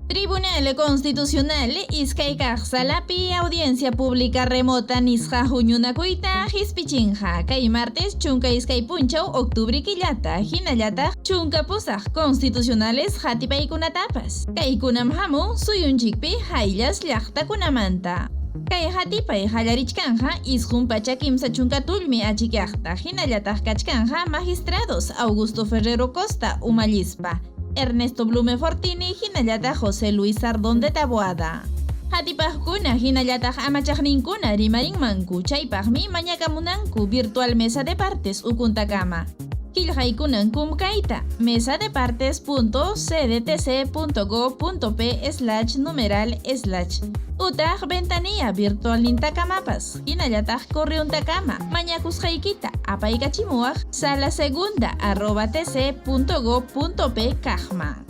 Tribunal Constitucional iskaykaq salapi audiencia pública remota nisqa huñunakuyta hispichinqa kay martes 12 punchaw octubre killata hinallataq 18 constitucionales hatipaykunatapas. Kaykunam hamun suyunchikpi hayllas llaqtakunamanta. Kay hatipay qallarichkanja 930 tullmi achikyaqta hinallataq kachkanja magistrados Augusto Ferrero Costa umallispa, Ernesto Blume Fortini hinallataq José Luis Sardón de Taboada. Hatipaqkuna hinallataq amachaqninkuna rimarinmanku chaypaqmi mañakamunanku virtual mesa de partes ukuntakama. Qillqaykunankum kayta mesadepartes.cdtc.gob.p slash numeral slash utaq ventanilla virtual nintakamapas hinallataq correuntakama mañakusqaykita apaykachimuwaq salasegunda@tc.gob.p kaqman.